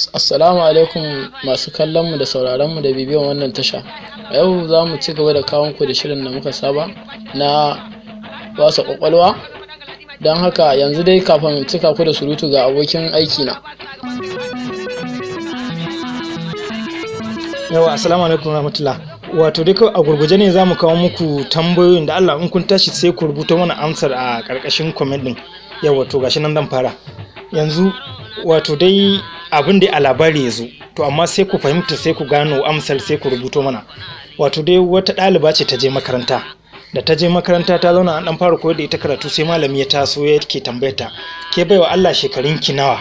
Assalamu alaikum masu kallon mu da sauraron mu da bibiyan wannan tasha. A yau za mu ci gaba da kawo muku da shirin da muka saba na wasa kwakwalwa. Don haka yanzu dai kafin in cika ku da surutu, ga abokin aiki na. Yawa, assalamu alaikum rahmatullah. Wato dai kawai a gurguje ne za mu kawo muku tambayoyin da Allah in kun tashi sai ku rubuta mana amsar a ƙarƙashin comment din. Yawa, to gashi nan zan fara. Yanzu wato dai abin da a labari ya zo, to amma sai ku fahimta, sai ku gano amsar, sai ku rubuto mana. Wato dai wata ɗaliba ce ta je makaranta. Da ta je makaranta ta zauna, an dan fara koyar da ita karatu, sai malami ya taso yake tambayar ta, "Ke baiwa Allah, shekarun ki nawa?"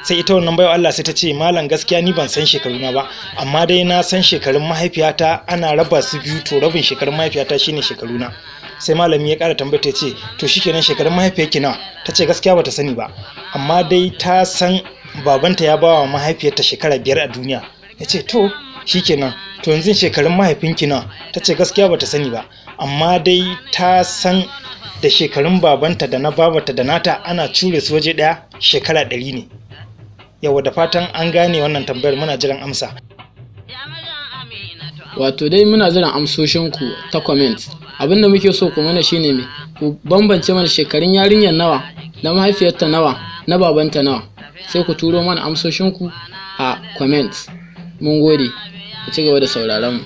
Sai ita wannan baiwa Allah sai ta ce, "Malam, gaskiya ni ban san shekaruna ba, amma dai na san shekarun mahaifiyata, ana raba su biyu, to rabin shekarun mahaifiyata shine shekaruna." Sai malami ya ƙara tambaya ta ce, "To shikenan, shekarun mahaifiyarki nawa?" Ta ce gaskiya bata sani ba, amma dai ta san babanta ya bawa mahaifiyarta shekara 5 a duniya. Ya ce, "To shikenan, to yanzu shekarun mahaifinki nawa?" Ta ce gaskiya bata sani ba, amma dai ta san da shekarun babanta da na babata da nata ana cure su waje ɗaya shekara 100 ne. Yawa, da fatan an gane wannan tambayar, muna jiran amsa. Wato dai muna jiran amsoshinku ta comment. Abinda muke so ku mana shine me? Ku bambance mana shekarun yarinyar nawa, na mahaifiyarta nawa, na babanta nawa. Sai ku turo mana amsoshinku a comment. Mun gode. Ku ci gaba da sauraron mu.